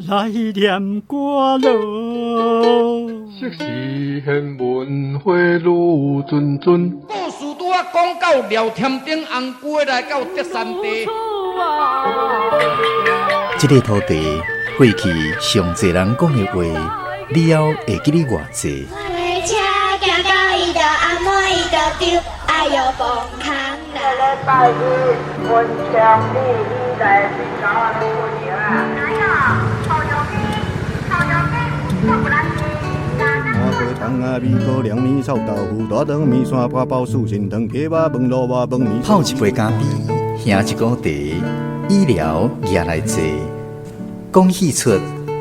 來念歌囉。昔時玄文花愈谆谆。故事拄仔講到廖添丁紅龜來到德山地。這个土地過去上濟人講的話，了後會記得偌濟？泡一杯咖啡，喝一壺茶，醫療也來坐，講戲出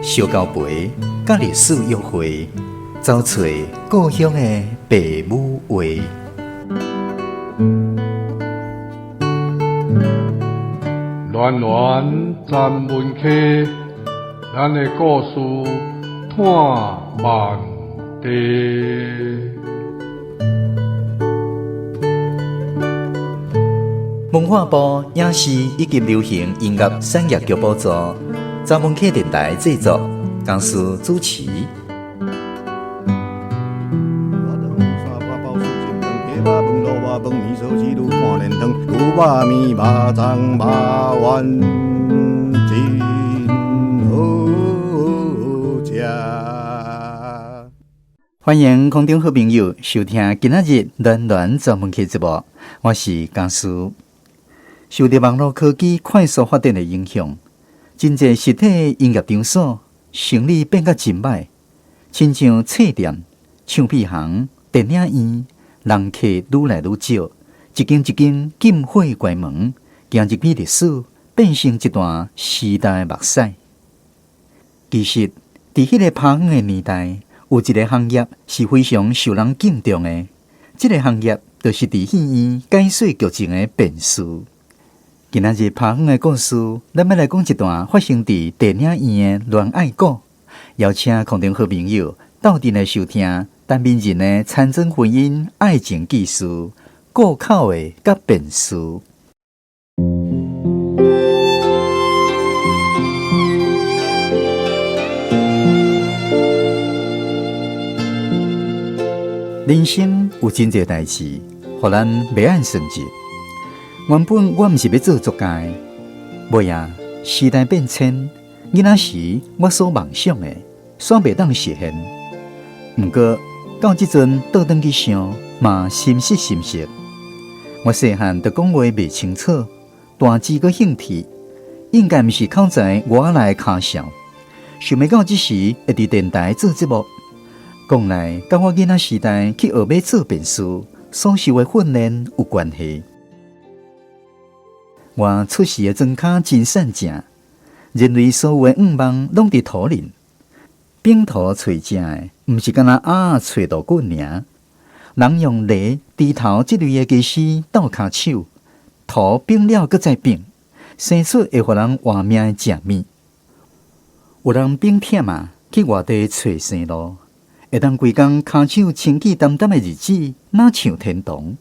燒交陪，佮歷史約會，走揣故鄉的爸母話。暖暖咱文溪，咱的故事伴万地。文化部影視以及流行音樂產業局補助，查文客電台製作，公司主持。歡迎空中好朋友收聽今仔日暖暖專門客節目，我是江叔。受著網路科技快速發展的影響，真濟實體營業場所生意變甲真歹，親像冊店、唱片行、電影院，人客愈來愈少，一間一間禁火關門，行入去歷史，變成一段時代的目屎。其實，佇彼个拍遠的年代，有一个行業是非常受人敬重的，這个行業就是佇戲院解說劇情的辯士。今仔日拍遠的故事，咱欲來講一段發生佇電影院的戀愛故。邀請空中好朋友鬥陣來收聽陳明仁的殘真婚姻愛情記事，顧口的佮辯士。人生有真濟代誌，予咱袂按算計。原本我毋是欲做作家的，尾仔時代變遷，囡仔時我所夢想的，煞袂當實現。毋過到這陣倒轉去想，嘛心實心實。我細漢就講話袂清楚，大志閣興趣，應該毋是口才我來跤數。想袂到這時會佇電台做節目，講來佮我囡仔時代去學欲做辯士所受的訓練有關係。我出世的莊跤真散正，人類所有的願望攏佇土裡。冰土揣食的，毋是干焦鴨仔揣稻谷爾。人用犁、鋤頭這類的家私鬥跤手，土變了閣再變，生出會予人活命的食物。有人變忝啊，去外地揣生路，會當規工跤手清氣澹澹的日子，若像天堂。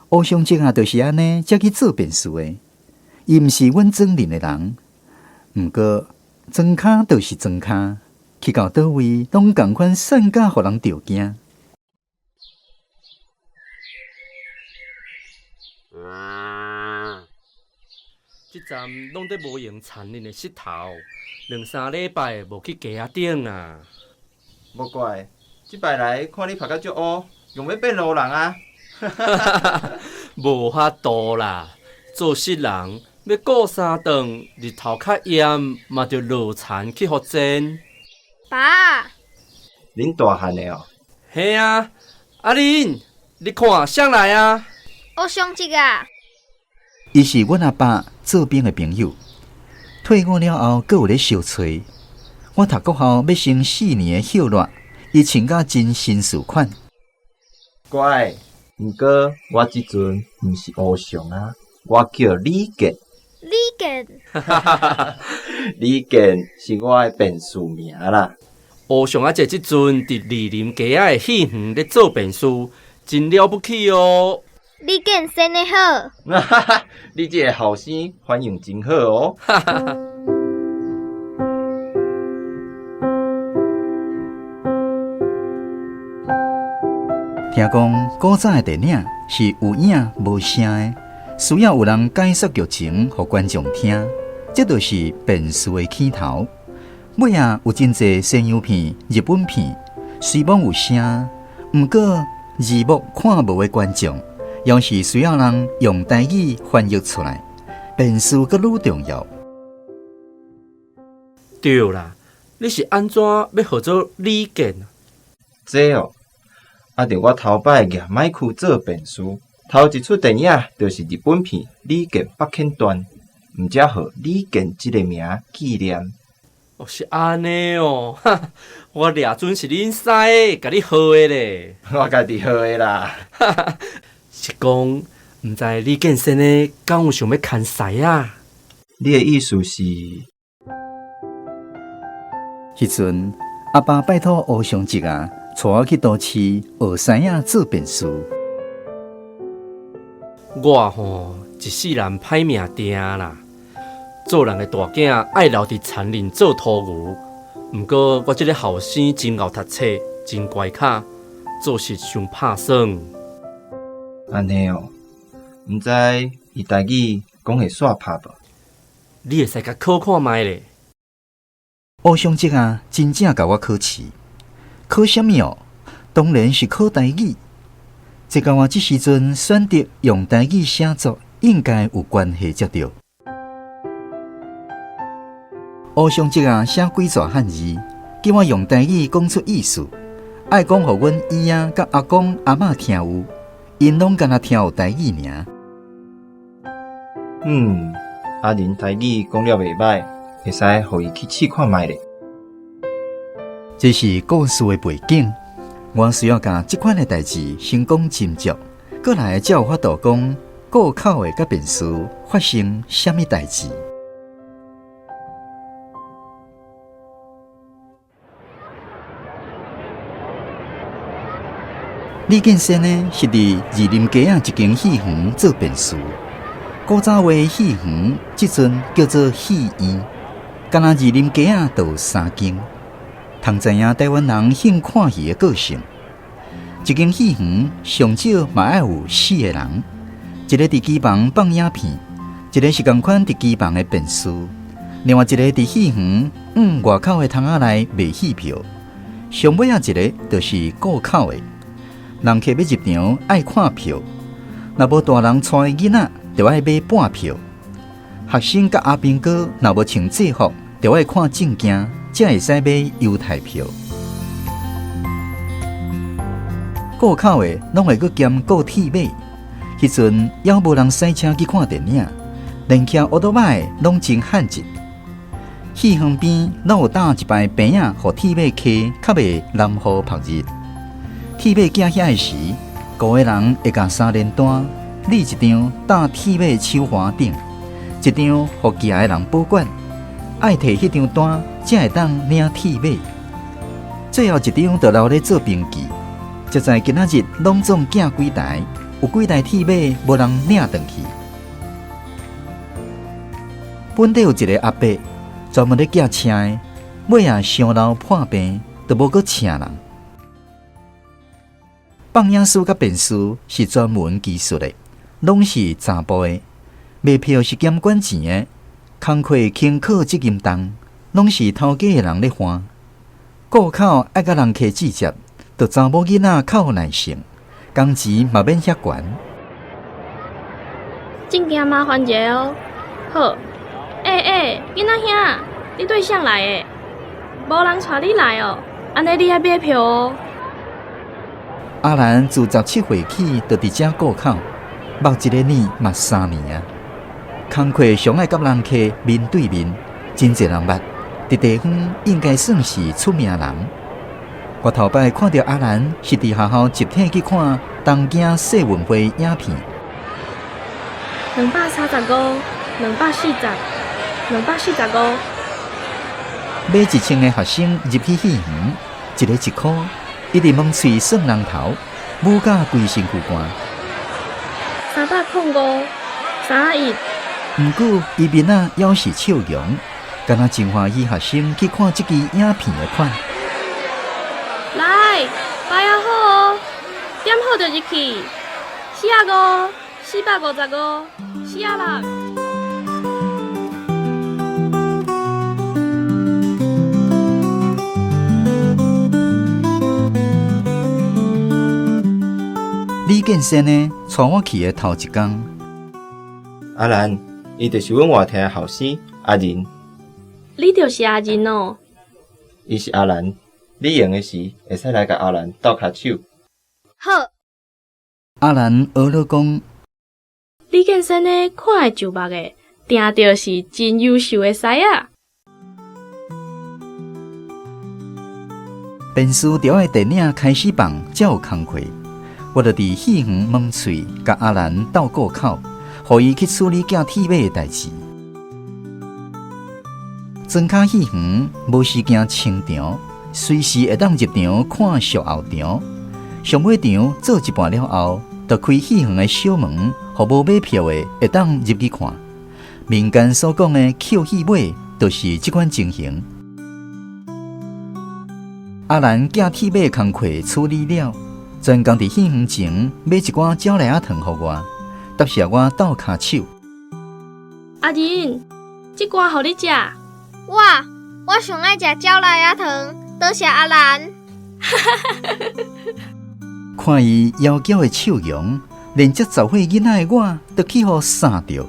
烏相叔啊，就是按呢，才去做辯士的。伊毋是阮莊鄰的人，毋過莊跤就是莊跤，去到佗位攏仝款散甲予人著驚。這站攏咧無閒田恁的膝頭，兩三禮拜無去街仔頂啊。無怪，這擺來看你拍甲足烏，用欲變路人啊！無法度啦，做穡人欲顧三頓，日頭較炎，嘛著落田去予煎。爸，恁大漢的哦？嘿啊，阿玲，你看誰來啊？我上一啊。伊是阮阿爸做兵的朋友，退伍了後，閣有咧相揣。我讀國校欲升4年的歇熱，伊穿甲真紳士款。乖，毋過我這陣毋是烏相啊，我叫李健。李健。李健是我的辯士名啦。烏相阿姐這陣佇二林街仔的戲園咧做辯士，真了不起哦。李健生得好。你這个後生反應真好哦。聽講古早的電影是有影無聲的，需要有人解說劇情予觀眾聽，這就是電視的起頭。尾仔有真濟西洋片、日本片，雖罔有聲，毋過字幕看無的觀眾，猶是需要人用台語翻譯出來，電視閣愈重要。對啦，你是按怎欲號做李健？這哦，啊，著我頭擺舉麥克做辯士，頭一齣電影就是日本片《李健北遣傳》，毋才號李健這个名紀念。哦，是按呢哦，哈，我掠準是恁師共你號的咧。我家己號的啦。哈哈，是講，毋知李健先生敢有想欲牽師仔？你的意思是？彼陣阿爸拜託烏相叔仔，帶我去都市學師仔做辯士。我吼一世人歹命定啦，做人的大囝愛留佇田林做塗牛。毋過我這个後生真𠢕讀冊，真乖巧，做事傷拍算。按呢哦，毋知伊台語講會煞拍無？你會使共考看覓咧？烏相叔仔，真正共我考試，考啥物哦？當然是考台語。這佮我這時陣選擇用台語寫作，應該有關係才對。烏相叔仔寫幾逝漢字，叫我用台語講出意思，愛講予阮姨仔佮阿公阿嬤聽有，𪜶攏干焦聽有台語爾。嗯，阿仁台語講了袂䆀，會使予伊去試看覓咧。這是故事的背景，我需要共這款的代誌先講斟酌，過來才有法度講顧口的佮辯士發生啥物代誌。李建先呢，是佇二林街仔一間戲園做辯士。古早話戲園，這陣叫做戲院。敢若二林街仔就有三間，通知影台灣人興看戲的個性。一間戲園上少嘛愛有四個人，一個佇機房放影片，一個是仝款佇機房的辯士，另外一個佇戲園外口的窗仔內賣戲票。上尾仔一個就是顧口的。人客欲入場愛看票，若無大人帶囡仔，就愛買半票。學生佮阿兵哥若無穿制服，就愛看證件，才會使買優待票。顧口的攏會閣兼顧鐵馬。彼陣猶無人駛車去看電影，連騎烏多擺攏真罕見。戲園邊攏有搭一排棚仔，予鐵馬騎，較袂淋雨曝日。鐵馬寄遐的時，五个人會共三連單，擬一張搭鐵馬手環頂，一張予騎的人保管，愛提彼張單才會當領鐵馬。最後一張就留咧做登記。才知今仔日攏總寄幾台，有幾台鐵馬無人領轉去。本地有一个阿伯專門咧寄車的，尾仔傷老破病，就無閣請人。放映師佮辯士是專門技術的，攏是查埔的。賣票是兼管錢的，工課輕巧責任重，攏是頭家的人咧煩。顧口愛佮人客接接，著查某囡仔較有耐性，工錢嘛免遐懸。證件麻煩一下哦。好，欸欸，囡仔兄，你對啥來的？無人帶你來哦，按呢你愛買票哦。阿蘭自17歲起就佇遮顧口，目一个耳嘛三年啊。工課上愛佮人客面對面，真濟人捌，佇地方應該算是出名人。我頭擺看著阿蘭是佇學校集體去看東京世運會影片。235，240，245。買1000个學生入去戲園，一个一箍，一直摸喙算人頭，舞甲規身軀汗。305，31。毋過伊面仔猶是笑容，敢若真歡喜學生去看這支影片的款。來，擺仔好哦，點好就入去，45，455，46。李建先呢，帶我去的頭一工。阿蘭，伊就是阮外廳的後生阿仁。你就是阿仁哦。伊是阿蘭，你閒的時會使來共阿蘭鬥跤手。好。阿蘭學了講，李建先呢，看會就目的，定著是真優秀的師仔。便士著愛電影開始放，才有工課。我就佇戲院門喙，共阿蘭鬥顧口，予伊去處理寄鐵馬的代誌。莊跤戲園無時驚清場，隨時會當入場看俗後場。上尾場做一半了後，就開戲園的小門，予無買票的會當入去看。民間所講的抾戲碼，就是這款情形。阿蘭寄鐵馬工課處理了，專工佇戲園前買一寡鳥來仔糖予我，答謝我鬥跤手。阿仁，這寡予你食。哇，我上愛食鳥來仔糖，多謝阿蘭。看伊妖嬌的笑容，連才十歲囡仔的我都去予捎著。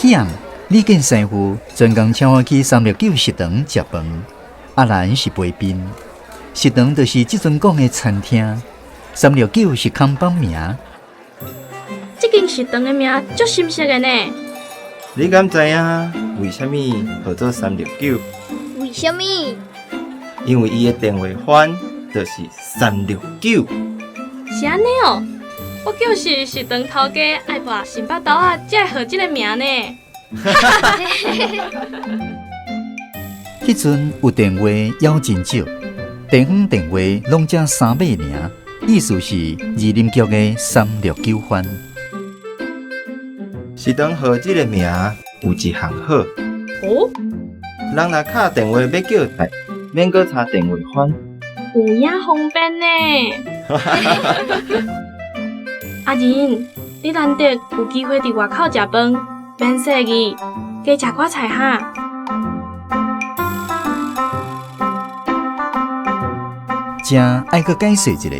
彼暗，李建師傅專工請我去369食堂食飯，阿蘭是陪賓。食堂就是這陣講的餐廳，369是空房名。這間食堂的名足深色的呢。你敢知影為啥物號做369？為啥物？因為伊的電話番就是369。是按呢哦，我就是食堂頭家愛跋新腹豆仔，才會號這個名呢。彼陣有電話猶真少，地方電話攏才三碼爾，意思是二林局的369番。食堂號這個名有一項好。哦？人若敲電話欲叫菜，免閣查電話番。有影方便呢。阿仁，你難得有機會佇外口食飯，免客氣，加食寡菜哈。這愛閣解釋一下，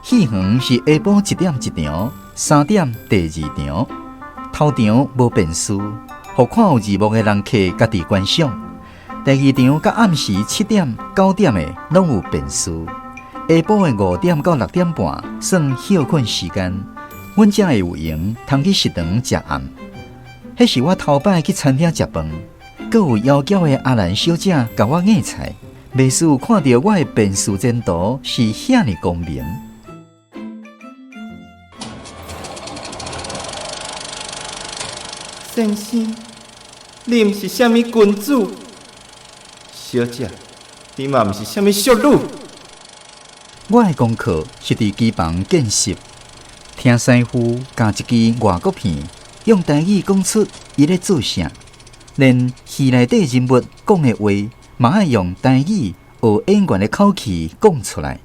戲園是下晡1點一場，3點第二場，頭場無便士，予看有字幕的人客家己觀賞。第二場佮暗時7點、9點的攏有便士。下晡的5點到6點半算歇睏時間，阮才會有閒通去食堂食暗。彼是我頭擺去餐廳食飯，閣有妖嬌的阿蘭小姐共我夾菜，袂輸有看著我的便士前途是遐爾光明。先生，你毋是啥物君子，小姐，你嘛毋是啥物淑女。我的功課是佇機房見習，聽師傅教一支外國片，用台語講出伊咧做啥，連戲內底人物講的話，嘛愛用台語學演員的口氣講出來，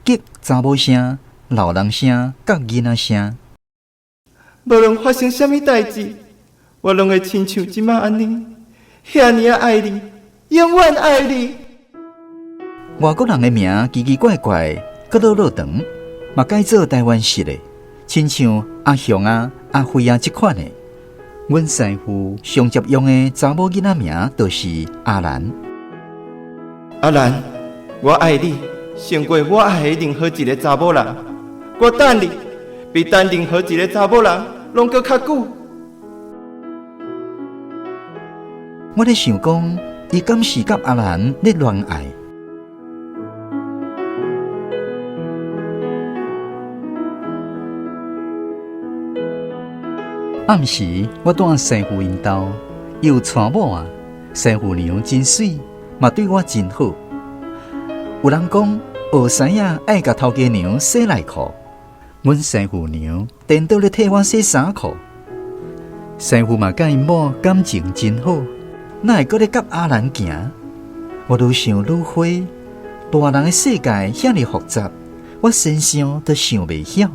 激查某聲、老人聲、佮囡仔聲。無論發生啥物代誌，我攏會親像這馬按呢，遐爾仔愛你，永遠愛你。外國人的名奇奇怪怪，閣落落長，嘛改做台灣式的，親像阿雄啊、阿輝啊這款的。阮師傅上接用的查某囡仔名就是阿蘭。阿蘭，我愛你，勝過我愛的任何一個查某人。我等你，比等任何一個查某人攏閣較久。我咧想講，伊敢是佮阿蘭咧戀愛？暗時我蹛師傅𪜶兜，伊有娶某啊，師傅娘真媠，嘛對我真好。有人講學師仔愛共頭家娘洗內褲，阮師傅娘顛倒咧替我洗衫褲。師傅嘛佮𪜶某感情真好，哪會閣咧佮阿蘭行？我愈想愈火，大人的世界遐爾複雜，我先想都想袂曉。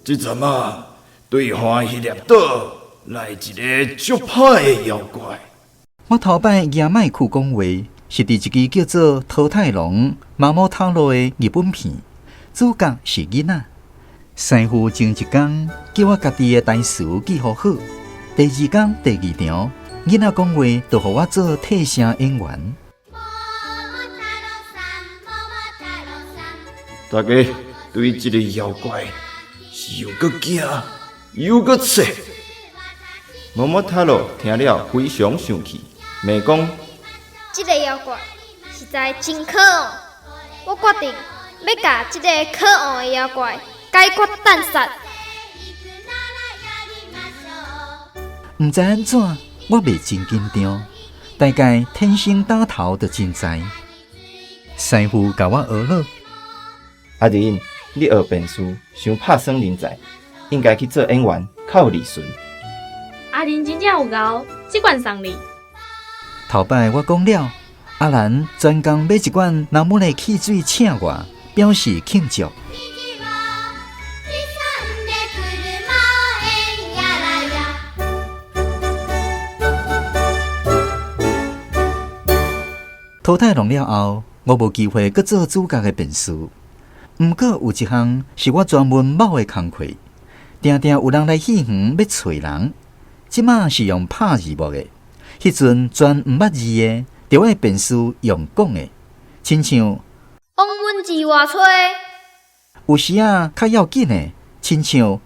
這陣仔，對岸彼粒島來一个足歹的妖怪。我頭擺舉麥克講話，是佇一支叫做《桃太郎毛毛塔羅》的日本片，主角是囡仔。師傅前一工叫我家己的台詞記予好，第二工第二場囡仔講話，就予我做替聲演員。大家對這个妖怪是又閣驚又閣切。毛毛塔羅聽了非常生氣，罵講：這个妖怪實在真可惡，我決定欲共這个可惡的妖怪解決彈殺。毋知按怎，我袂真緊張，大概天生打頭就真知。師傅共我學了。阿玲，你學辯事，傷拍算人才，應該去做演員，較有利潤。阿玲真正有𠢕，這罐送你。頭擺我講了，阿蘭專工買一罐拿姆的汽水請我，表示慶祝。淘汰龍了後，我無機會閣做主角的辯士。毋過有一項是我專門某的工課，定定有人來戲園欲揣人，這馬是用拍字幕的，彼陣全毋捌字的，著愛辯士用講的，親像王文字外吹。有時仔較要緊的，親像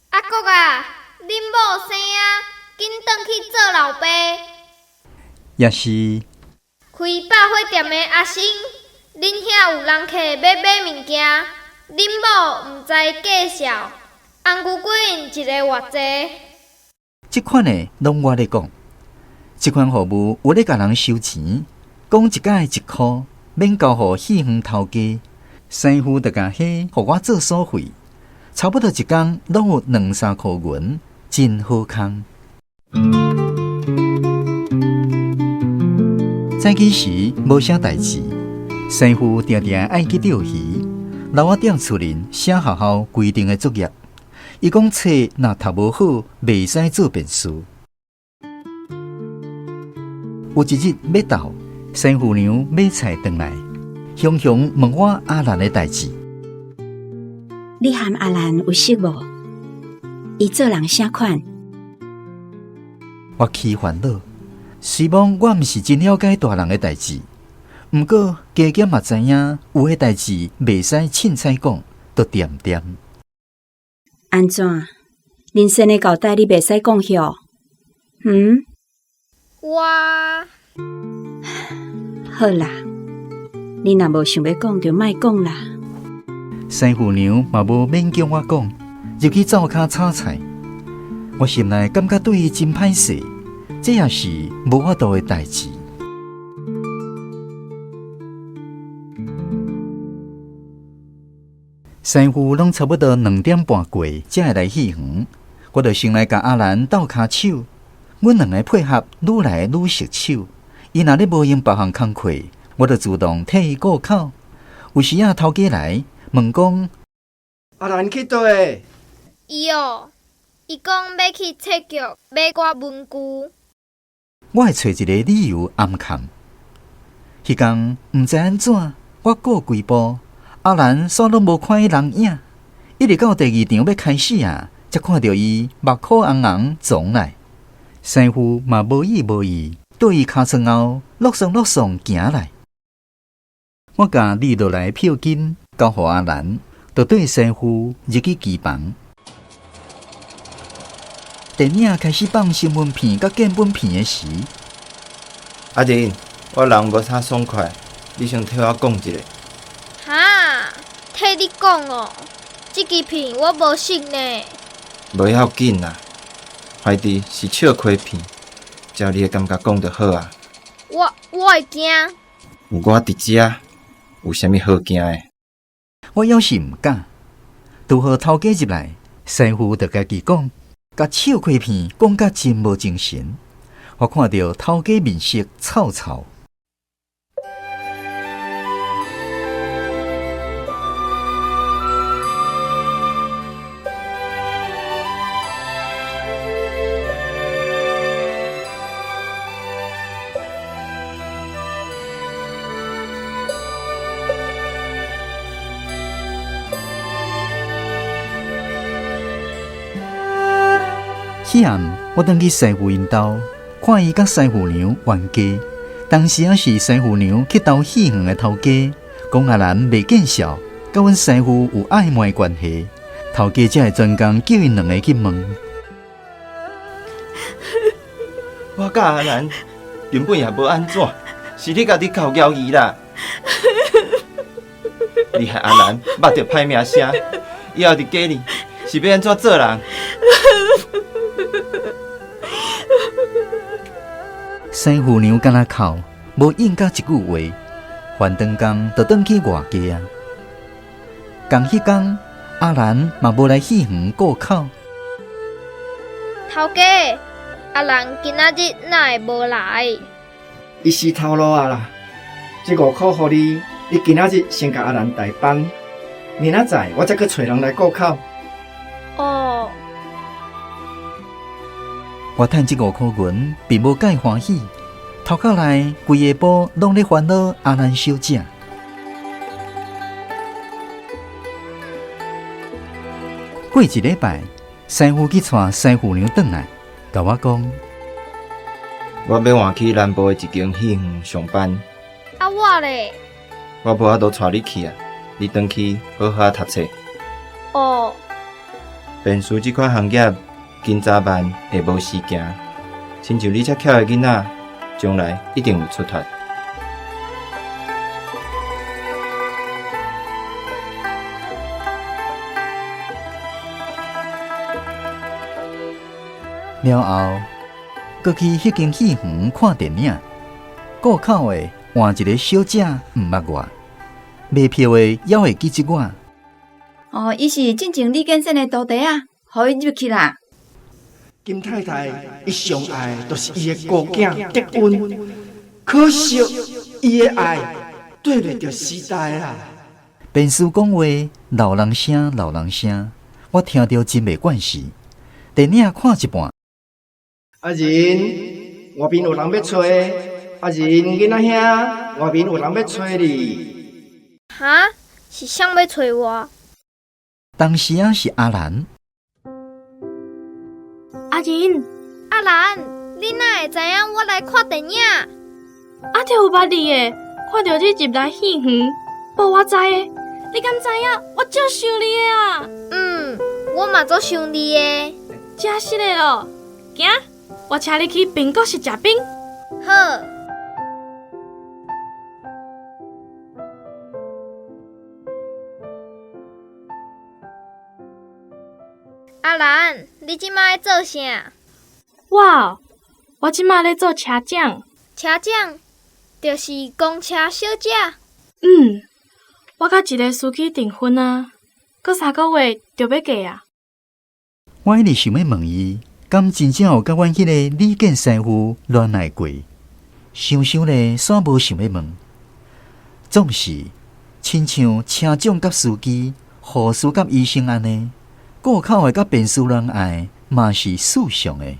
阿國啊，恁某生啊，緊轉去做老爸。也是開百貨店的阿生，恁遐有人客欲買物件，恁某毋知介紹，紅龜龜因一个偌濟。這款的攏我咧講，這款服務有咧共人收錢，講一擺一箍，免交予戲園頭家。師傅就共彼予我做所費，差不多一工攏有兩三箍銀，真好康。早起時無啥代誌，師傅定定愛去釣魚，留我踮厝裡寫學校規定的作業。伊講冊若讀無好，袂使做辯士。有一日欲鬥，師傅娘買菜轉來，雄雄問我阿蘭的代誌。你和阿蘭有識無？伊做人啥款？我起煩惱，雖罔我毋是真了解大人的代誌，毋過加減嘛知影，有的代誌袂使凊彩講，著恬恬。按怎？人生的交代你袂使講曉？嗯？我好啦，你若無想欲講，就莫講啦。師傅娘嘛無勉強我講，入去灶跤炒菜。我心內感覺對伊真歹勢，這也是無法度的代誌。師傅攏差不多2點半過才會來戲園，我就先來共阿蘭鬥跤手。阮兩个配合愈來愈熟手。伊若咧無閒別項工課，我就自動替伊顧口。有時仔頭家來問講：阿蘭去佗的？伊哦，伊講欲去冊局買寡文具。我會揣一个理由掩崁。彼工毋知按怎，我顧規步，阿蘭煞攏無看伊人影，一直到第二場欲開始啊，才看著伊目箍紅紅撞來。師傅嘛無意無意，對伊尻川後，落倯落倯行來。我共理落來票金交予阿蘭，就綴師傅入去機房。電影開始放新聞片佮見本片的時，阿玲，我人無啥爽快，你先替我講一下。哈，替你講哦，這支片我無熟呢，無要緊啦，懷弟是笑開片，照你的感覺講就好啊。我會驚。有我佇遮，有啥物好驚的？我猶是毋敢。拄好頭家入來，師傅就家己講，共笑開片講甲真無精神。我看著頭家面色臭臭。彼暗，我轉去師傅𪜶兜，看伊佮師傅娘冤家。當時仔是師傅娘去投戲園的頭家，講阿蘭袂見笑，佮阮師傅有曖昧關係。頭家才會專工叫𪜶兩个去問。我佮阿蘭根本也無按怎，是你家己搞枵伊啦。你害阿蘭捌著歹名聲，以後佇家裡是欲按怎做人？師傅娘敢若哭，無應佮一句話。翻轉工就轉去外家啊。仝彼工，阿蘭嘛無來戲園顧口。頭家，阿蘭今仔日哪會無來？伊死頭路啊啦！這五箍予你，你今仔日先共阿蘭代班，明仔載我再閣揣人來顧口。哦。我趁這五箍銀，並無介歡喜，頭殼內規下晡攏咧煩惱阿蘭小姐。過一禮拜，師傅去帶師傅娘轉來，共我講：我欲換去南部的一間戲園上班。啊，我咧？我無法度帶你去啊，你轉去好好讀冊。哦。便師這款行業，緊早慢會無時行，親像你遮巧的囡仔，將來一定有出脫。了後，閣去彼間戲園看電影，顧口的換一个小姐毋捌我，賣票的猶會記得我。哦，伊是進前李建生的徒弟啊，予伊入去啦。金太太，伊上愛的就是伊的孤囝德溫，可惜伊的愛對袂著時代啦。便師講話，老人聲，老人聲，我聽著真袂慣勢。電影看一半，阿仁，外面有人欲揣，阿仁囡仔兄，外面有人欲揣你。哈？是啥欲揣我？當時仔是阿蘭。阿仁，阿蘭，你哪會知影我來看電影？啊，著有捌你的，看著你入來戲園，報我知的。你敢知影？我足想你的啊！嗯，我嘛足想你的。真實的囉，行，我請你去蘋果室食冰。好。阿蘭，你這馬咧做啥？我，我這馬咧做車長。車長，就是公車小姐。嗯，我佮一个司機訂婚啊，閣三個月就欲嫁啊。我一直想欲問伊，敢真正有佮阮彼个李建師傅戀愛過？想想咧，煞無想欲問。總是親像車長佮司機、護士佮醫生按呢，顧口的佮便師戀愛，嘛是事實的。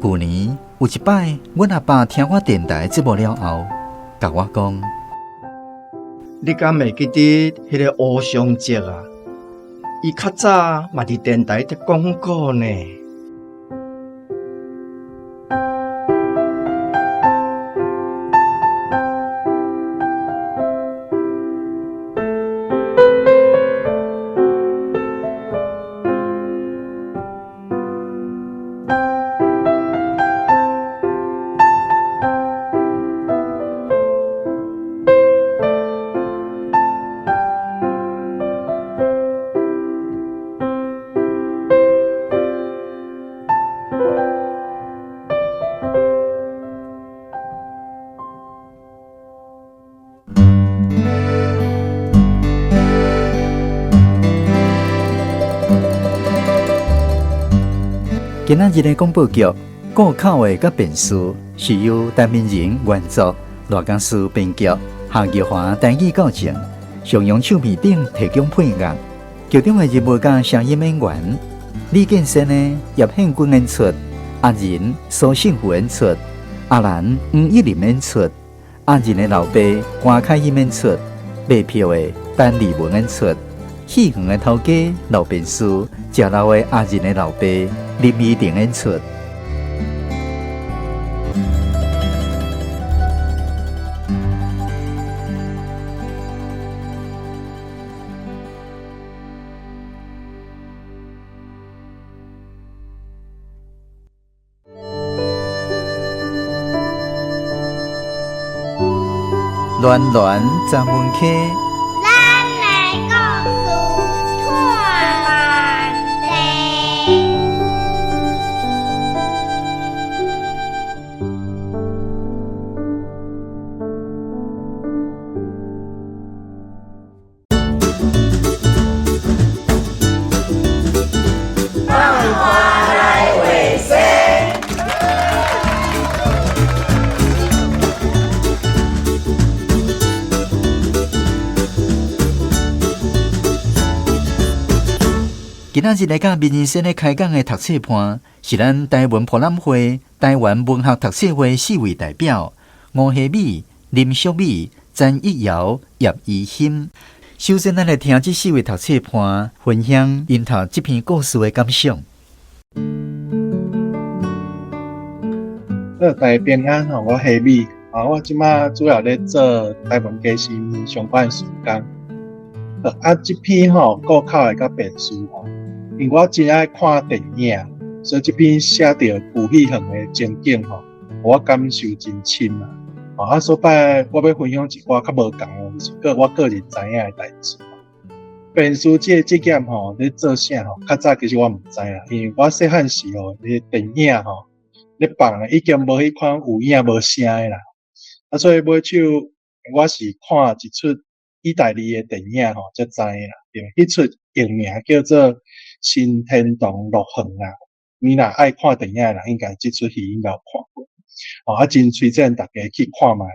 舊年有一擺，阮阿爸聽我電台節目了後，共我講：你敢會記得彼个吳尚哲啊？伊較早嘛佇電台佇廣告呢。今仔日的廣播劇《顧口的佮便士》是由陳明仁原作，賴江詩編劇，夏玉華台語教程，上揚唱片頂提供配樂。劇中的人物佮聲音演員李建先的葉憲軍演出，阿仁蘇勝富演出，阿蘭黃一林演出，阿仁的老爸關凱欣演出，賣票的陳立文演出，戲園的頭家老便士，食老的阿仁的老爸林怡婷演出。暖暖十门溪。咱的故事拖慢地。放花来画生。今仔日來佮民人生咧開講的讀冊伴，是咱台灣博覽會、台灣文學讀冊會四位代表：吳希美、林淑美、陳一瑤、葉怡欣。首先，咱來聽這四位讀冊伴分享𪜶讀這篇故事的感想。好，大家平安吼，我希美啊，我這馬主要咧做台灣家私相關的事工。啊，這篇吼顧口的佮便士吼，因為我真愛看電影，所以這篇寫著舊戲園的情景吼，我感受真深啊。啊，所擺我欲分享一寡較無仝的，就是個我個人知影的代誌。便士這個職業吼，咧做啥吼？較早其實我毋知啦，因為我細漢時吼，咧電影吼咧放已經無彼款有影無聲的啦。啊，所以尾手我是看一齣意大利的電影吼，才知啦。對，彼齣譯名叫做《新天堂樂園》啦。你若愛看電影的人，應該這齣戲應該有看過。哦，啊，真推薦大家去看覓。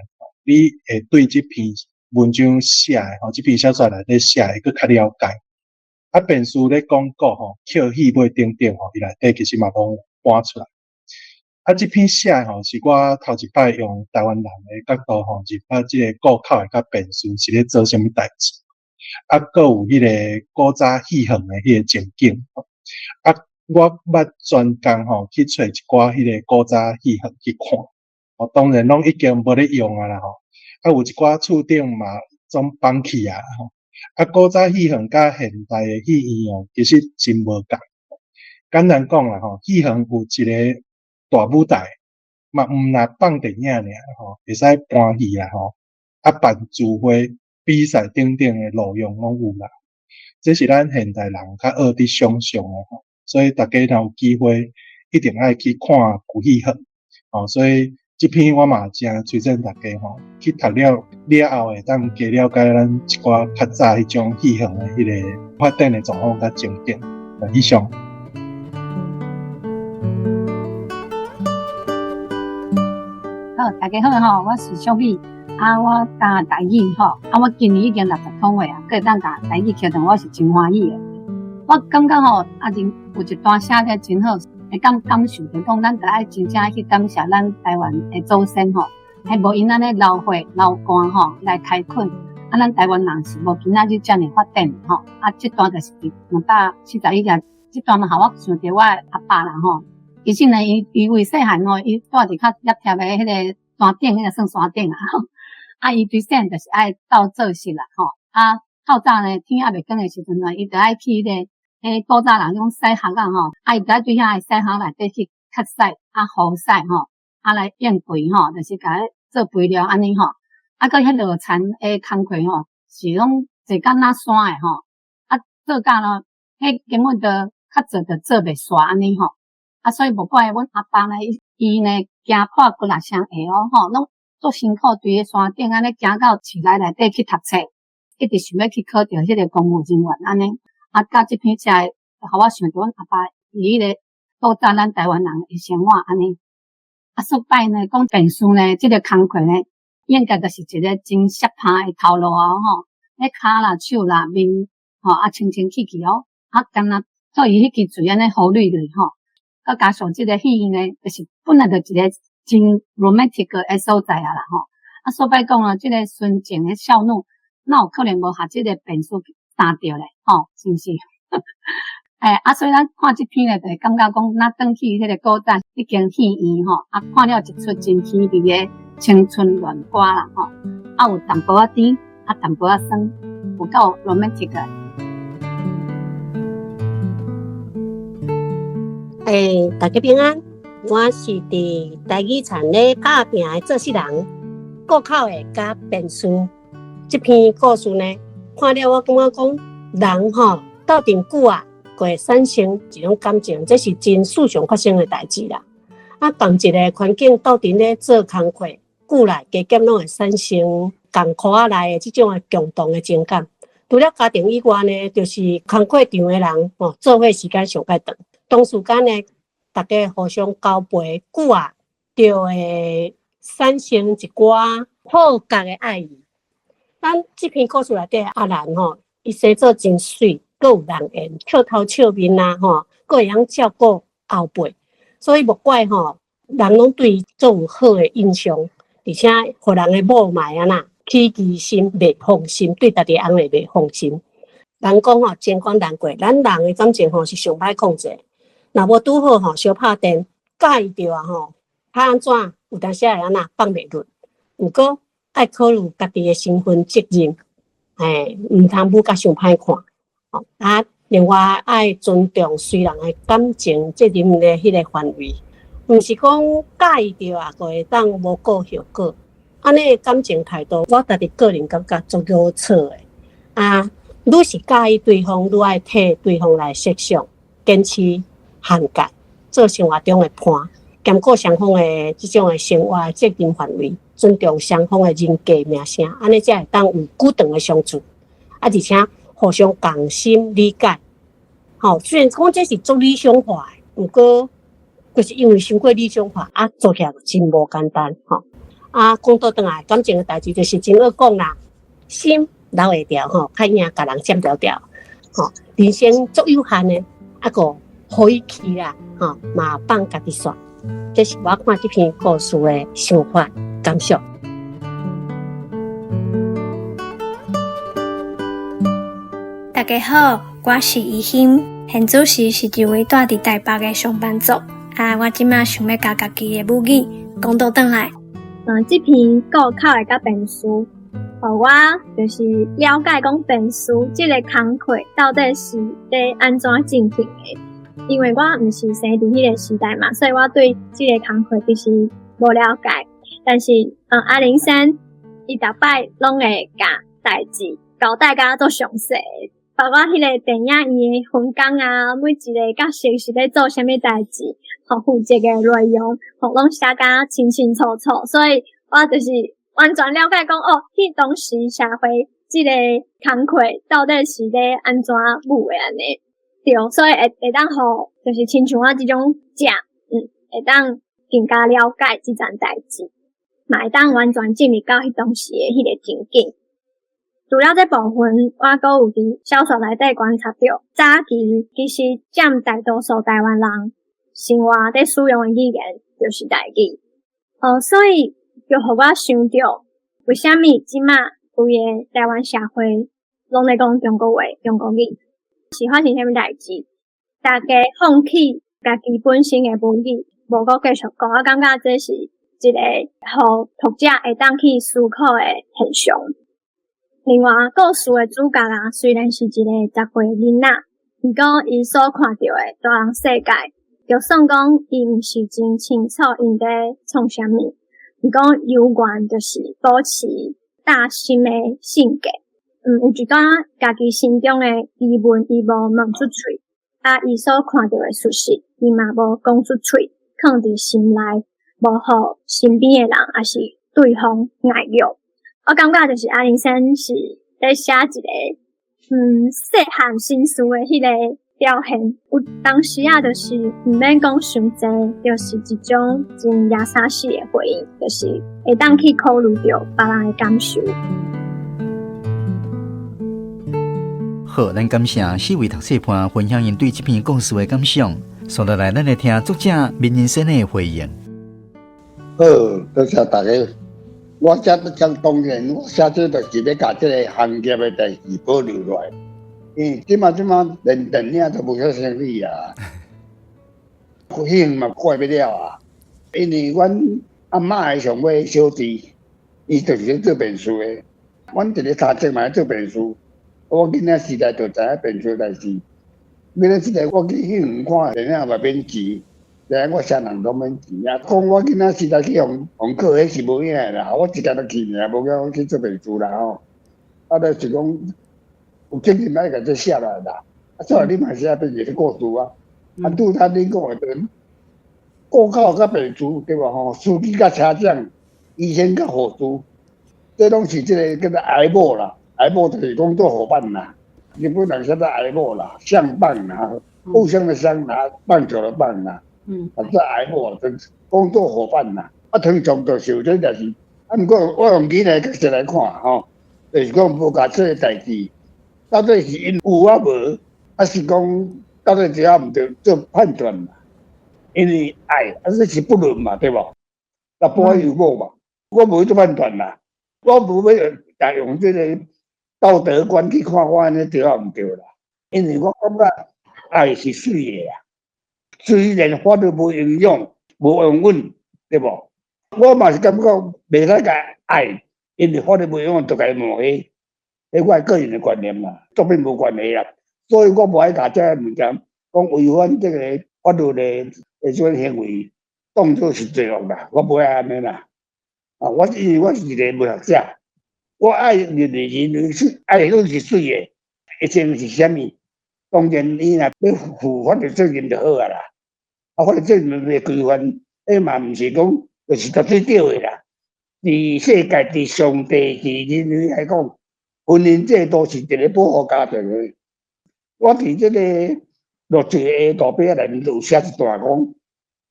你會對這篇文章寫的吼，這篇小說內底寫的，閣較了解。啊，便士咧廣告吼，捡戲尾等等吼，伊內底其實嘛攏搬出來。啊，這篇寫的吼，是我頭一擺用台灣人的角度吼，入啊這個顧口的佮便士是咧做啥物代誌。啊，閣有彼個古早戲園的彼個情景。啊，我捌專工吼去揣一寡彼個古早戲園去看。哦，當然攏已經無咧用啊啦吼。啊，有一寡厝頂嘛總放棄啊吼。啊，古早戲園佮現代的戲院哦，其實真無仝。簡單講啦吼，戲園有一個大舞台，嘛毋若放電影爾吼，會使搬戲啊吼，啊辦聚會、比賽等等的路用攏有啦。這是咱現代人較學佇想像的吼，所以大家若有機會，一定愛去看舊戲園。哦，所以這篇我嘛誠推薦大家吼，去讀了了後會當加了解咱一寡較早彼種戲園的彼個發展的狀況佮情景。以上。好，大家好吼，我是淑美，啊，我教台語吼，啊，我今年已經60多歲啊，閣會當教台語課堂，我是真歡喜的。我感覺吼，阿仁有一段寫得真好，會當感受著講，咱著愛真正去感謝咱台灣的祖先吼，彼無𪜶按呢流血流汗吼來開墾，啊，咱台灣人是無今仔日遮爾發展吼。啊，這段就是佇241頁，這段嘛，予我想著我的阿爸啦吼。其實呢，伊伊為細漢吼，伊住佇較業貼的彼個山頂，彼個算山頂啊。啊，伊對細漢就是愛鬥做事啦吼。啊，透早呢，天猶未光的時陣呢，伊就愛去彼個，彼古早人講洗箬仔吼，啊，伊就愛對遐個洗箬內底去較屎，啊，雨屎吼，啊來用肥吼，就是共伊做肥料按呢吼。啊，閣彼落田的工課吼，是攏坐甲若山的吼，啊，做甲咯，彼根本就較濟就做袂煞按呢吼。啊，所以無怪阮阿爸呢，伊呢驚破幾若雙鞋哦吼，攏足辛苦，對个山頂按呢行到市內內底去讀冊，一直想欲去考著彼個公務人員按呢。啊，佮這篇寫的，予我想著阮阿爸伊彼個古早咱台灣人的生活按呢。啊，說擺呢，講便事呢，這個工課呢，應該就是一個真澀拍的頭路啊吼，彼跤啦、手啦、面吼，啊清清氣氣哦，啊，敢若做伊彼支喙按呢好蕊蕊吼，閣加上這個戲院呢，就是本來就一個真 romantic 的所在啊啦吼。啊，煞擺講啊，這個純情的少女，哪有可能無予這個便事擔著咧？吼，是毋是？欸，啊，所以咱看這篇咧，就會感覺講，若轉去彼個古早彼間戲院吼，啊，看了一齣真凄美的青春戀歌啦吼，啊，有淡薄仔甜，啊，淡薄仔酸，有夠 romantic 的。欸，大家平安，我是佇台語田咧拍拚的做事人，顧口的佮便事。這篇故事呢，看了我感覺講，人吼鬥陣久啊，會產生一種感情，這是真時常發生的代誌啦。啊，仝一個環境鬥陣咧做工課，久來加減攏會產生仝箍仔內的這種的共同的情感。除了家庭以外呢，就是工課場的人吼，做伙時間上較長，同時間呢，大家互相交陪久啊，就會產生一寡好覺的愛意。咱這篇故事內底阿蘭吼，伊生做真媠，閣有人緣，笑頭笑面啊吼，閣會曉照顧後輩，所以無怪吼，人攏對伊足有好的印象，而且予人的某嘛會按怎起疑心，袂放心，對家己翁會袂放心。人講吼，情關難過，咱人的感情吼是上歹控制。若無拄好吼，相拍電，佮意著啊吼，拍按怎有當時會按怎放袂落。毋過愛考慮家己的身份責任，欸，毋通舞甲傷歹看。啊，另外愛尊重隨人的感情責任的彼個範圍，毋是講佮意著啊，就會當無顧後果。按呢感情態度，我家己個人感覺足齷齪的。啊，愈是佮意對方，愈愛替對方來設想，堅持限界，做生活中的伴，兼顧雙方的這種的生活責任範圍，尊重雙方的人格名聲，按呢才會當有久長的相處。啊，而且互相共心理解。吼，雖然講這是足理想化的，毋過就是因為傷過理想化，啊，做起來真無簡單。吼，啊，講倒轉來，感情的代誌就是真好講啦，心留會牢吼，較贏共人佔牢牢。吼，人生足有限的，啊閣予伊去啦，吼，嘛放家己煞。這是我看這篇故事的想法感想。大家好，我是怡欣，現主時是一位住佇台北的上班族。啊，我這馬想欲共家己的母語講倒轉來。嗯，這篇顧口的佮便事，予我就是了解講便事這个工課到底是咧按怎進行的。因為我毋是生佇彼个時代嘛，所以我對這个工課其實無了解。但是，嗯，阿玲珊伊逐擺攏會共代誌交代甲足詳細，包括彼個電影伊的分工啊，每一个角色是咧做啥物代誌，予負責的內容，予攏寫甲清清楚楚。所以我就是完全了解講，哦，彼當時社會這個工課到底是咧按怎舞的按呢？對，所以會會當予，就是親像我這種者，嗯，會當更加了解這層代誌，嘛會當完全進入到彼當時的彼个情景。除了這部分，我閣有佇小說內底觀察著，早期其實佔大多數台灣人生活佇使用的語言就是台語。所以就予我想著，為啥物這馬規个台灣社會攏咧講中國話、中國語？是發生啥物代誌？大家放棄家己本身的母語，無閣繼續講，我感覺這是一個予讀者會當去思考的現象。另外，故事的主角啊，雖然是一個10歲囡仔，毋過伊所看著的大人世界，就算講伊毋是真清楚𪜶咧創啥物，毋過猶原就是保持大心的性格。嗯，有一寡家己心中的疑問，伊無問出喙，啊，伊所看著的事實，伊嘛無講出喙，囥佇心內，無予身邊的人抑是對方礙著。我感覺就是阿玲珊是咧寫一個，嗯，細漢心事的彼個表現。有當時啊，就是毋免講傷濟，就是一種真優雅式的回應，就是會當去考慮著別人的感受。好，咱感謝四位讀冊伴分享𪜶對這篇故事的感想。接落來，咱來聽作者閔仁生的回應。好，多謝大家。我寫得講當然，我寫這就是欲共這个行業的代誌保留落來。因為這馬這馬連電影都無啥生意啊，戲嘛過欲了啊。因為阮阿嬤的上尾小弟，伊就是咧做便事的。阮佇咧三節嘛咧做便事，我囡仔時代就知影便事代誌。囡仔時代我去戲院看電影嘛免錢。知影我啥人攏免錢啊！講我囡仔時代去予予告，彼是無影的啦。我一工就去爾，無叫我去做便事啦吼。啊，就是講有責任愛共這寫落來啦。啊，所以你嘛寫變一個故事啊。啊，拄才恁講的對，戶口佮便事對無吼？司機佮車長，醫生佮護士，這攏是這个叫做哀某啦。哀某就是工作夥伴啦。日本人叫做哀某啦，相伴啦，互相的相啦，棒球的棒啦。啊，這哀某就工作夥伴啦。啊，通常就是有這代誌。啊，毋過我用囡仔角色來看吼，就是講無共這个代誌，到底是𪜶有啊無，還是講到底對啊毋對做判斷嘛？因為愛啊，這是不倫嘛，對無？查埔有某嘛？我無去做判斷啦，我無欲用這个道德觀去看我按呢對啊毋對啦。因為我感覺愛是媠的啊。雖然法律無容許、無容忍，對無？我嘛是感覺袂使共愛，因為法律無容許就共伊抹黑，彼我个人的觀念啦，作品無關係啦，所以我無愛共這个物件講違反這个法律的的這種行為，當做是罪惡啦，我無愛按呢啦。啊，我因為我是一個文學者，我愛認為人類是愛攏是媠的，一定是啥物？當然，伊若欲負法律責任就好啊啦。啊，法律責任袂規範，彼嘛毋是講就是絕對對的啦。佇世界、佇上帝、佇人類來講，婚姻制度是一个保護家庭的。我佇這个落水的路邊仔內面就有寫一段講，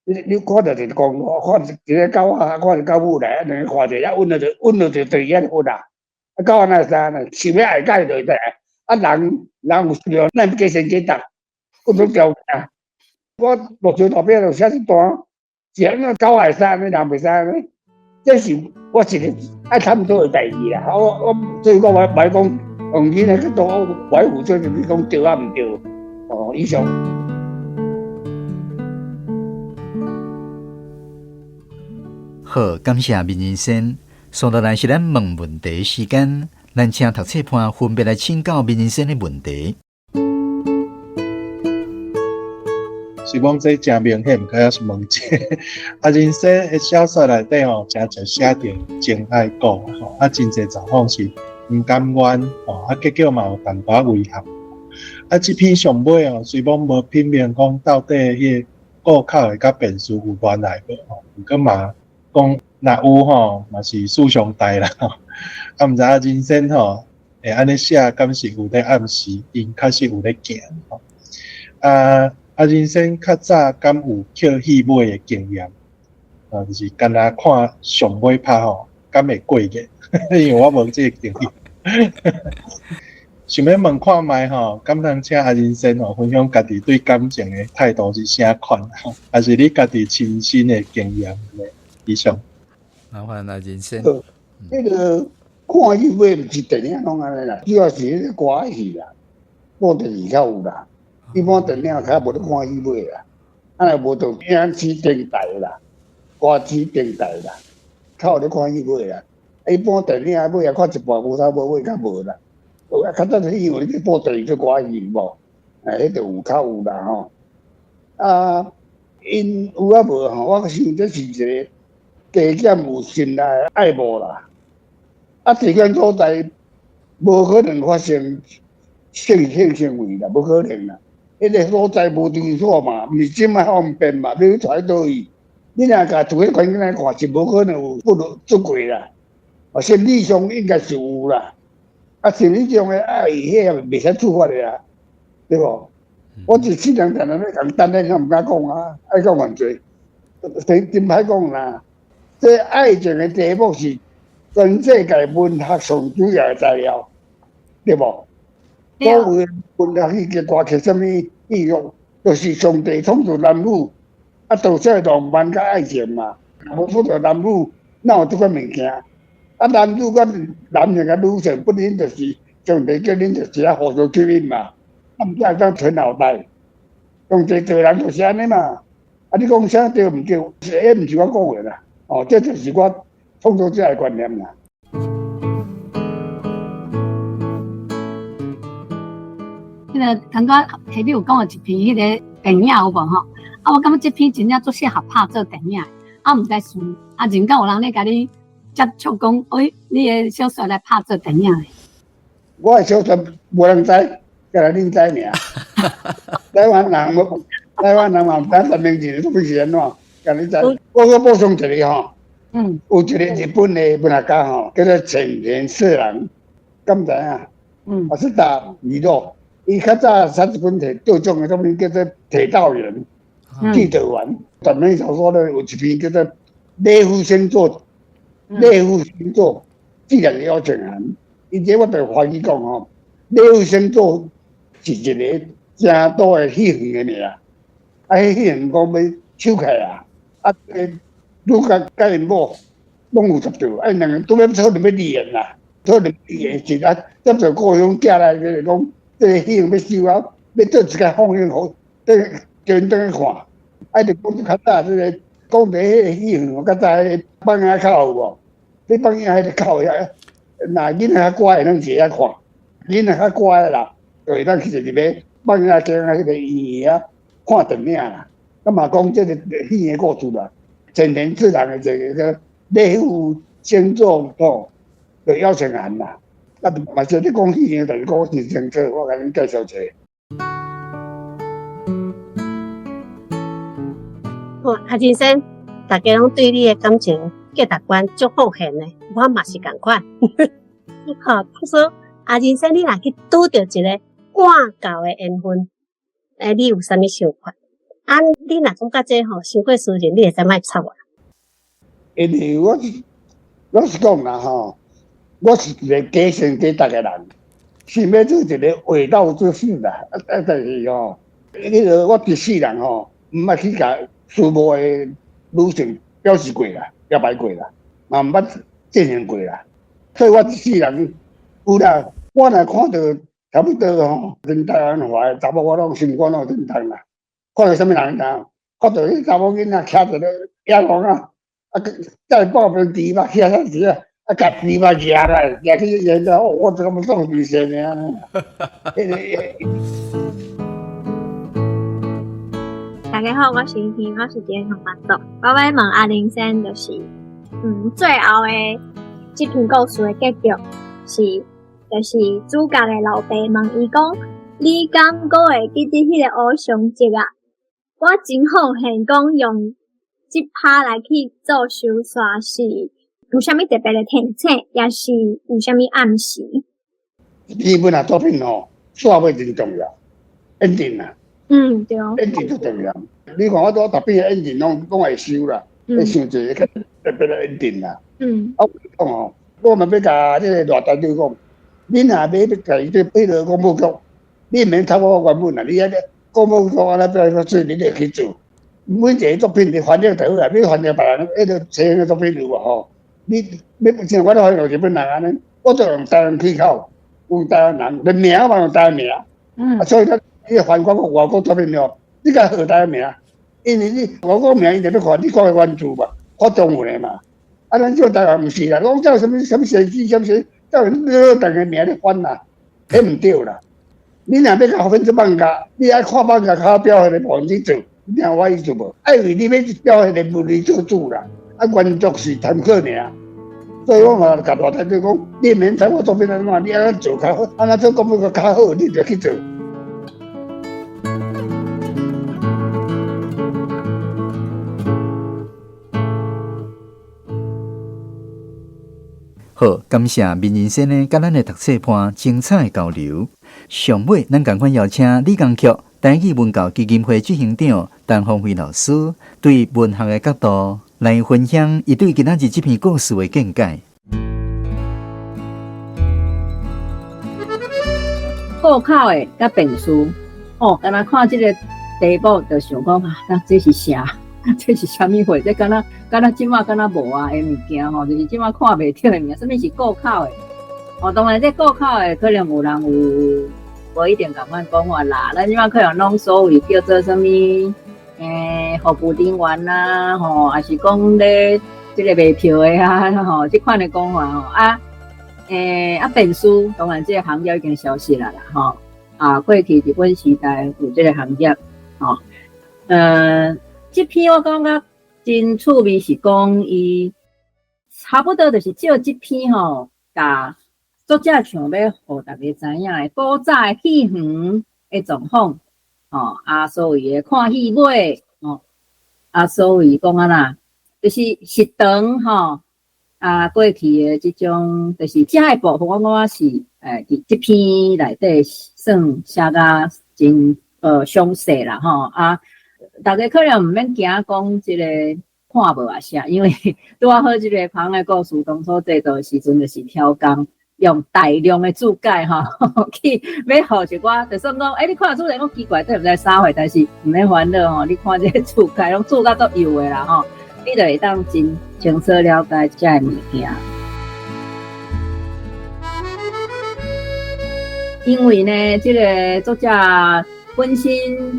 你看著就是講，看一个狗仔，看著狗母來，啊，兩个看著，啊，穩落就穩落就對遐佛啦。啊，狗仔哪會知影呢？想欲愛佮伊落來，啊，人人有需要，咱欲加先加大，各種條件。我落水路邊就寫一段，是按怎狗會使按呢，人袂使按呢？這是我一个愛探討的代誌啦。我所以我無愛講，用囡仔去當我負責任去講對啊毋對。哦，以上。好，感謝閔仁生。接落來是咱問問題時間，咱請讀冊伴分別來請教閔仁生的問題。是講這誠明顯，毋過猶是問者。啊，人生的小說內底吼，誠濟寫著情愛故吼，啊，真濟狀況是毋甘願吼，啊，結果嘛有淡薄仔遺憾。啊，這篇上尾吼，雖罔無品明講到底彼个戶口的佮便事有關係無吼，毋過嘛講若有吼，嘛是事上大啦。啊，毋知影人生吼會按呢寫，敢是有咧暗示，𪜶確實有咧行吼。啊。啊，人生較早敢有抾戲尾的經驗？啊，就是干焦看上尾拍吼，敢會過癮？因為我無這个經驗。想欲問看覓吼，敢通請阿人生吼分享家己對感情的態度是啥款？還是你家己親身的經驗呢？以上。麻煩阿人生。那个看戲尾毋是電影攏按呢啦，主要是彼个歌仔戲啦，布袋戲較有啦。一般電影較無咧看戲尾啦，啊若無就影視電台啦，歌仔電台啦，較有咧看戲尾啦。一般電影尾啊看一半無頭無尾較無啦。啊，較早是因為你布袋戲做歌仔戲無，哎，彼就有較有啦吼。啊，𪜶有啊無吼？我想這是一个加減有信賴愛慕啦。啊，佇遐所在無可能發生性行為啦，無可能啦。彼个所在無場所嘛，毋是這麼方便嘛，你去揣佗位？你若共厝彼環境來看，是無可能有不如出軌啦。啊，心理上應該是有啦。啊，心理上的愛，彼個袂使處罰的啊，對無？我一世人定定欲共等咧，我毋敢講啊，愛講偌濟，真真歹講啦。這愛情的題目是全世界文學上主要的材料，對無？所有的文學戲劇、歌曲、啥物戲劇，就是上帝創造男女，啊，導致浪漫佮愛情嘛。無創造男女，哪有這款物件？啊，男女佮男性佮女性本身就是上帝叫恁就是愛互相吸引嘛。啊，毋才會當傳後代。上帝造人就是按呢嘛。啊，你講啥對毋對？彼毋是我講的啦。哦，這就是我創作者的觀念啦。彼個剛剛下面有講到一篇彼個電影有無吼？啊，我感覺這篇真正足適合拍做電影。啊，毋知是啊，人敢有人咧共你接觸講，欸，你的小說來拍做電影的？我的小說無人知，干焦恁知爾。台灣人無，台灣人嘛毋知陳明仁的作品是按怎，干焦你知。我閣補充一個吼，有一個日本的文學家吼，叫做淺田社郎，敢知影？嘛是打娛樂。伊較早寫一本摕得獎的作品叫做《鐵道員》，鐵道員。短篇小說咧有一篇叫做《獵戶星座》，獵戶星座自然的邀請函。伊這我就歡喜講吼，獵戶星座是一個誠大的戲園的名，啊，彼戲園講欲收起來啊，啊，女主角佮𪜶某攏有接到，啊，𪜶兩個拄欲討論欲離婚啦，討論離婚時啊，接到故鄉寄來就是講，這个戲園欲收啊，欲做一个放映予，叫𪜶轉去看，啊，就講較早這个講佇彼个戲園，較早彼个放映口有無？你放映彼个口遐，若囡仔較乖的，攏坐遐看；囡仔較乖的啦，就會當去坐入去放映間啊，彼个院遐看電影啦。啊嘛講這个戲的故事啦，淺田次郎的這個獵戶星座吼，就邀請函啦。啊，嘛是你講戲的，就是講真清楚，我共恁介紹一下。好，阿金生，大家攏對你的感情價值觀足奉獻的，我嘛是仝款。好，他說阿金生，你若去拄著一个半舊的緣分，欸，你有啥物想法？啊，你若講到這吼，傷過私人，你會使莫插我。因為我老實講啦吼，我是一個假性假達的人，想欲做一個衛道之士啦。啊，但是吼，彼个我一世人吼，毋捌去共思慕的女性表示過啦，表白過啦，嘛毋捌進行過啦。所以我一世人有啦，我若看著差不多吼，恁台灣話的查某，我攏心肝攏有震動啦。看著啥物人知影？看著彼查某囡仔徛佇咧野路仔，啊，載半邊豬肉徛遐時啊，啊，共豬肉蜈來，蜈去蜈了，我這個創神仙的按呢。大家好，我是欣，我是一個上班族。我欲問阿玲先，就是，最後的這篇故事的結局是，就是主角的老爸問伊講：你敢閣會記得彼個烏松節啊？我真好現講用這拍來去做收煞是有啥物特別的提醒，抑是有啥物暗示？基本啊作品吼，煞尾真重要，ending 啊。對。 ending 最重要。你看我拄逐遍 ending 攏會收啦，會想一个較特別的 ending 啦。啊，我講吼，我嘛欲共這个賴台長講，恁若欲共伊這彼个廣播局，你毋免參考我原本啦，你遐個廣播局按怎表演，你就去做。每一个作品你翻譯就好啦，你翻譯別人彼个西方的作品有無吼？你欲像我咧翻譯日本人按呢，我就用台灣氣口，用台灣人，連名嘛用台灣名。啊，所以講你翻講外國作品了，你共學台灣名，因為你外國名伊就欲看你講的原著嘛，看中文的嘛。啊，咱這台灣毋是啦，攏照啥物啥物先生啥物先，照你攞別个名咧翻啦，彼毋對啦。你若欲共分做漫畫，你愛看漫畫較表現的部分去做，你聽我意思無？愛為你欲表現的物理做主啦，啊，原作是參考爾。所以我嘛共賴台長講，你毋免參我作品按怎，你按怎做較好，按怎做講欲較好，你就去做。好，感謝明仁先生佮咱的讀冊伴精彩的交流。上尾，咱仝款邀請李江菊台語文教基金會執行長陳芳輝老師對文學的角度來分享伊對今仔日這篇故事的見解。顧口的佮便士，哦，敢若看這個題目就想講啊，那這是啥？這是啥物貨？這敢若敢若這馬敢若無啊的物件吼，就是這馬看袂著的物件。啥物是顧口的？哦，當然這顧口的可能有人有。無一定仝款講法啦，咱這馬可能攏所謂叫做啥物，服務人員啊，吼，抑是講咧這個賣票的啊，吼，這款的講法吼，啊，啊，便士當然這個行業已經消失啦啦，吼，啊，過去日本時代有這個行業，吼，這篇我感覺真趣味，是講伊差不多就是照這篇吼，共作者想欲予大家知影的古早的戲園的狀況，吼，啊，所謂的看戲尾，吼，啊，所謂講按怎，就是食堂，吼，啊，過去的這種，就是這个部分，我感覺是，佇這篇內底算寫甲真詳細啦，吼，啊，大家可能毋免驚講這個看無啊啥，因為拄仔好這个旁的故事當初製作的時陣就是挑工。用大量的注解吼，去欲予一寡，就算講，你看出來講奇怪，這毋知啥貨，但是毋免煩惱吼，你看這個注解攏注甲足幼的啦吼，你就會當真清楚了解這个物件。因為呢，這个作者本身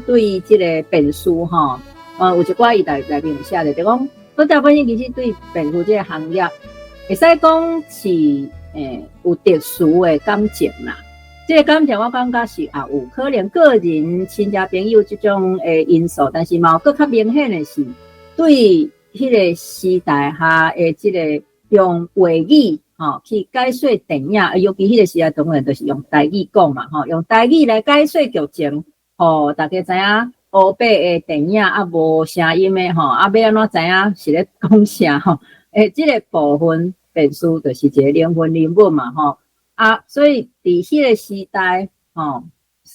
對這个便士吼，有一寡伊內內面有寫著，就講作者本身其實對便士這个行業，會使講是。有特殊的感情啦，這个感情我感覺是也有可能個人親戚朋友這種的因素，但是嘛有閣較明顯的是對彼個時代下的這个用話語吼去解說電影，尤其彼個時代當然就是用台語講嘛，吼，用台語來解說劇情，予大家知影烏白的電影啊無聲音的吼，啊欲按怎知影是咧講啥吼？這个部分。便士就是一个灵魂人物嘛，吼啊，所以佇彼个時代，吼，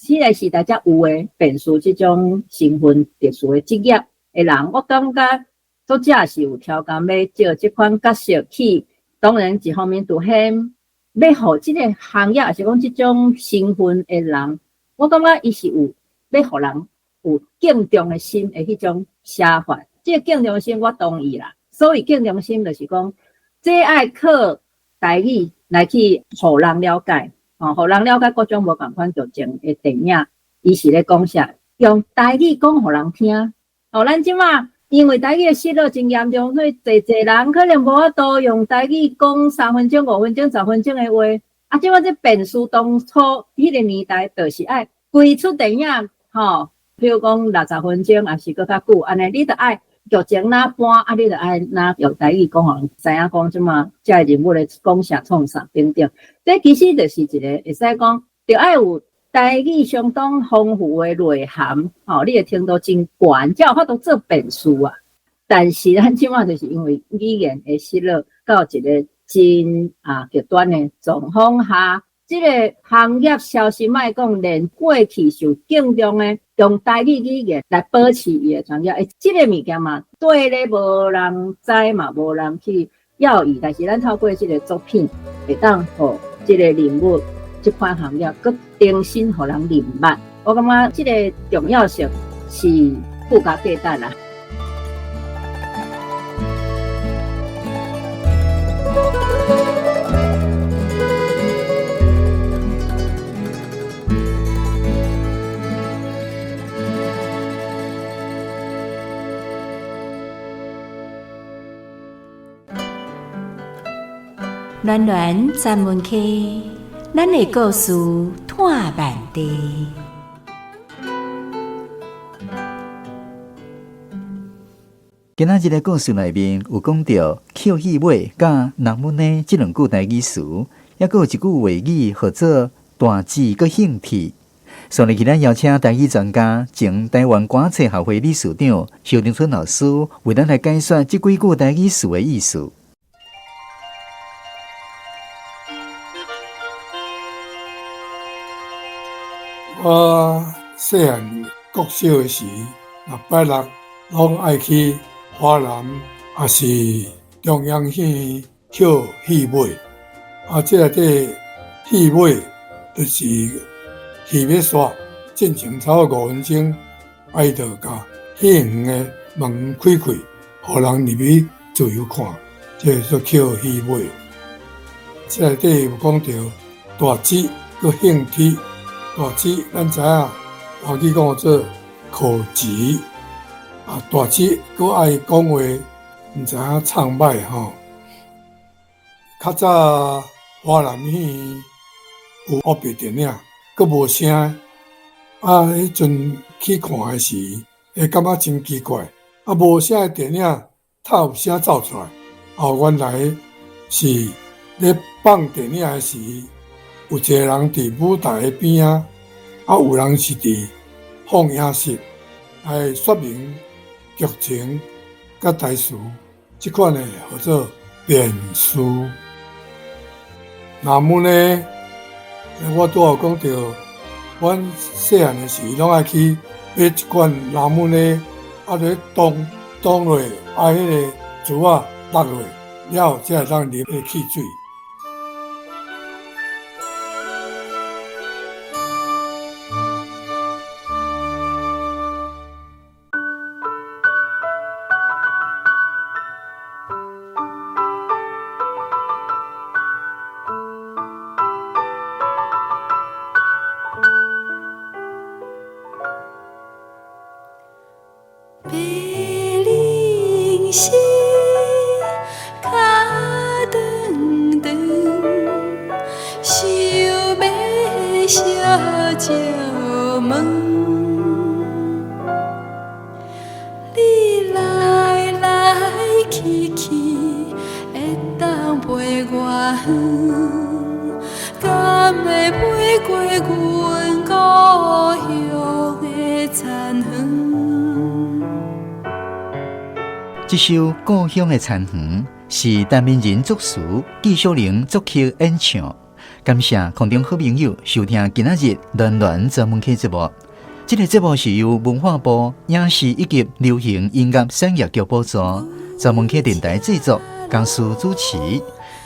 彼个時代才有的便士這種身份特殊的職業的人，我感覺作者是有挑工欲借這款角色去，當然一方面凸顯欲予這个行業，抑是講這種身份的人，我感覺伊是有欲予人有敬重的心的彼種寫法。這个敬重的心我同意啦，所以敬重心就是講。這愛靠台語來去予人了解，吼，予人了解各種無仝款劇情的電影，伊是咧講啥？用台語講予人聽。吼，咱這馬因為台語的失落真嚴重，所以濟濟人可能無法度用台語講3分鐘、5分鐘、10分鐘的話。啊，這馬這便士當初彼个年代，就是愛規齣電影，吼，比如講60分鐘，抑是閣較久，按呢你著愛。劇情哪搬啊？你著愛哪用台語講，予人知影講這馬這个人物咧講啥創啥等等。這其實就是一个會使講，著愛有台語相當豐富的內涵，吼，你會程度真懸，才有法度做便士啊。但是咱這馬就是因為語言的失落到一个真極端的狀況下，這个行業消失，莫講連過去受敬重的用台語語言來保持伊的專業，這个物件嘛，對咧無人知嘛，無人去要伊。但是咱透過這个作品，會當予這个人物、這款行業閣重新予人認捌。我感覺這个重要性是附加價值啦。暖暖专门区，咱的故事拖慢地。今仔日的故事内面有讲到捡戏尾佮人物呢这两句台语词，抑阁有一句话语号做大志佮兴趣。所以，咱邀请台语专家、前台湾歌册学会理事长萧长春老师为咱来解说这几句台语词的意思。我细汉國小的時，若拜六攏愛去華南，抑是中央戲院捡戲尾。啊，這內底戲尾就是戲欲煞，進前差不多5分鐘，啊，伊就共戲院的門開開，予人入去自由看，這個叫抾戲尾。這內底有講著大姊閣興鐵，大姊咱知影，外語講做考級，啊，大姊閣愛講話，毋知影唱歹吼。較早華南戲院有黑白電影，閣無聲，啊，彼陣去看的時，會感覺真奇怪，啊，無聲的電影，透有聲走出來，哦，原來是咧放電影的時，有一個人佇舞台的邊仔，啊，有人是佇放映室來說明劇情佮台詞，這款的號做辯事。那麼呢，我拄仔有講著，阮細漢的時攏愛去買一罐拉姆呢，啊，咧凍凍落，啊，彼个珠仔落落，了後才會當啉彼个汽水。白灵溪，脚长长，想欲相借问。你來來去去，會當飛偌遠？敢會飛過阮故鄉的田園？這首《故鄉的田園》是陳明仁作詞，紀小玲作曲演唱。感謝空中好朋友收聽今仔日暖暖專門客節目。這個節目是由文化部影視以及流行音樂產業局補助，專門客電台製作，江蘇主持。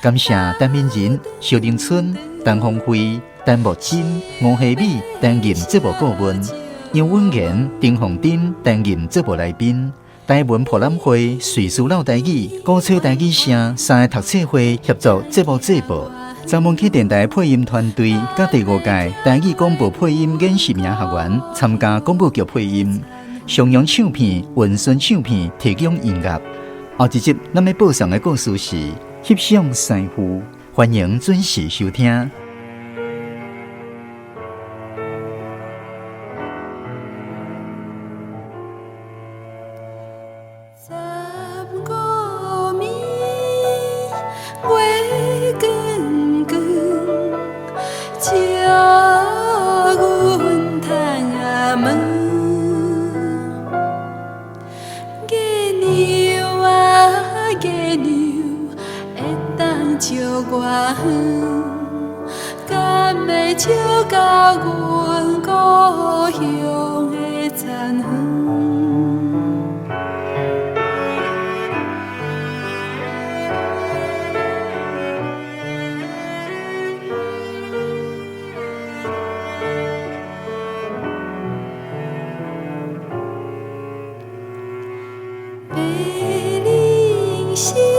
感謝陳明仁、蕭玲春、陳鳳慧、陳木珍、吳希美擔任節目顧問，楊文賢、丁鳳珍擔任節目來賓。台文博覽會、瑞士老台語、鼓吹台語聲三个讀冊會協助節目製播。專門客電台配音團隊佮第五屆台語廣播配音演習營學員參加廣播劇配音。上揚唱片、雲順唱片提供音樂。後一集咱欲播送的故事是《翕相師傅》，歡迎準時收聽。白灵溪。